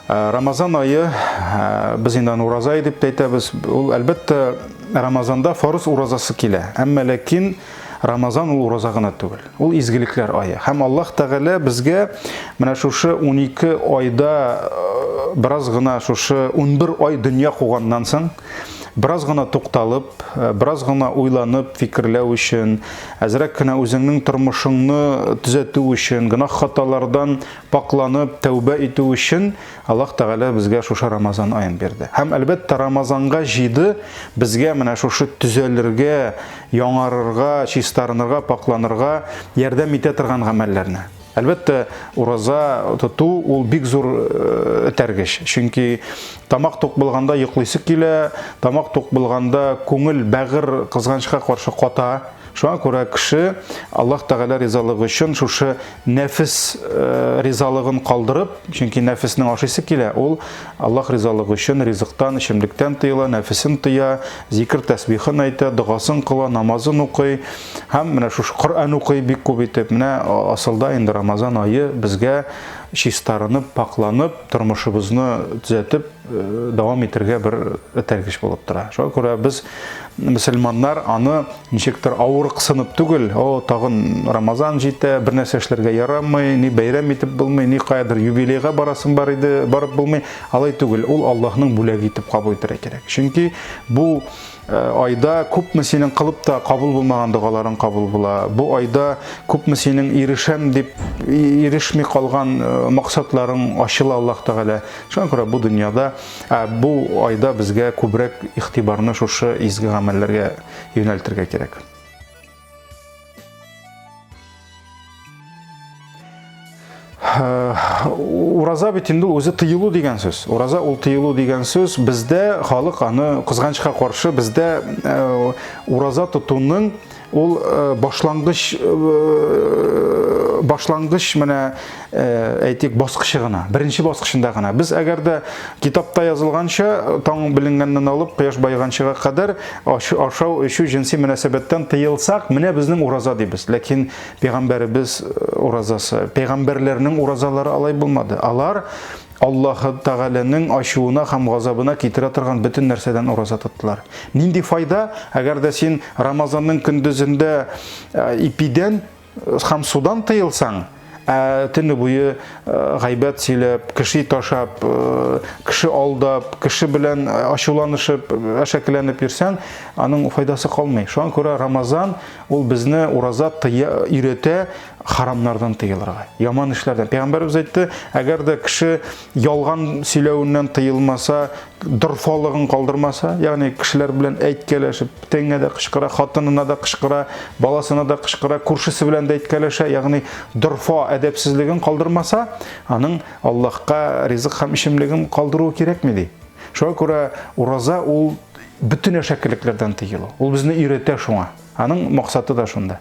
Рамазан ае, без инде аны ураза ае дип тә әйтәбез. Ул, әлбәттә, Рамазанда фарыз уразасы килә. Әмма ләкин Рамазан ул ураза гына түгел. Ул изгелекләр ае. Һәм Аллаһ Тәгалә безгә менә шушы 12 айда бераз гына шушы 11 ай дөнья куганнан соң, бераз гына тукталып, бераз гына уйланып, фикерләү өчен, әзрәк кенә үзеңнең тормышыңны төзәтү өчен, гөнаһ-хаталардан Пакъланып, тәүбә итү өчен Аллаһ Тәгалә безгә шушы Рамазан аен бирде. Һәм, әлбәттә, Рамазанга җыйды безгә менә шушы төзәлергә, яңарырга, чистарынырга, пакъланырга ярдәм итә торган гамәлләрне. Әлбәттә, ураза тоту ул бик зур э, этәргеч. Чөнки тамак тук булганда йоклыйсы килә, тамак тук булганда күңел, бәгырь кызганычка каршы ката. Шуңа күрә кеше Аллаһ Тәгалә ризалыгы өчен шушы нәфес э, ризалыгын калдырып, чөнки нәфеснең ашыйсы килә, ул Аллаһ ризалыгы өчен ризыктан, эчемлектән тыела, нәфесен тыя, зикр тәсбихын әйтә, догасын кыла, намазын укый һәм менә шушы Коръән укый бик күп итеп. Менә асылда инде Рамазан ае безгә чистарынып, пакъланып, тормышыбызны төзәтеп, э, дәвам итәргә бер этәргеч булып тора. Шуңа күрә без мөселманнар аны ничектер авырыксынып түгел, о, тагын Рамазан җитә, бер нәрсә эшләргә ярамый, ни бәйрәм итеп булмый, ни каядыр юбилейга барасың бар иде, барып булмый. Алай түгел, ул Аллаһның бүләге итеп кабул итәргә кирәк. Чөнки бу э, айда күпме синең кылып та кабул булмаган догаларың кабул була. Бу айда күпме синең ирешәм дип ирешми калган э, максатларың ачыла Аллаһ Тәгалә. Шуңа күрә бу дөньяда, бу айда безгә күбрәк игътибарны шушы изге гамәлләргә юнәлтергә кирәк. Ураза бит инде үзе тыелу дигән сүз. Ураза ул тыелу дигән сүз. Бездә халык аны кызганычка каршы бездә э, ураза тотуның Ул э, башлангыч э, башлангыч менә э, әйтик баскычы гына, беренче баскычында гына. Без әгәр дә китапта язылганча таң беленгәннән алып кояш баеганчыга кадәр ашау, эчү, җенси мөнәсәбәттән тыелсак, менә безнең ураза дибез. Ләкин пәйгамбәребез уразасы, пәйгамбәрләрнең уразалары алай булмады. Алар Аллаһы Тәгаләнең ачуына һәм газабына китерә торган бөтен нәрсәдән ураза тоттылар. Нинди файда, әгәр дә син Рамазанның көндезендә э, ипидән э, һәм судан тыелсаң, ә төне буе э, гайбәт сөйләп, кеше ташап, кеше алдап, кеше белән ачуланышып, әшәкеләнеп йөрсәң, аның файдасы калмый. Шуңа күрә Рамазан ул безне ураза тыя, өйрәтә харамнардан тыелырга, яман эшләрдән. Пәйгамбәребез әйтте, әгәр дә кеше ялган сөйләвеннән тыелмаса, дорфалыгын калдырмаса, ягъни кешеләр белән әйткәләшеп, тәнгә дә кычкыра, хатынына да кычкыра, баласына да кычкыра, күршесе белән дә әйткәләшә, ягъни дорфа әдәпсезлеген калдырмаса, аның Аллаһка ризык һәм эчемлеген калдыруы кирәкми ди. Шуңа күрә ураза ул бөтен әшәкелекләрдән тыелу. Ул безне өйрәтә шуңа. Аның максаты да шунда.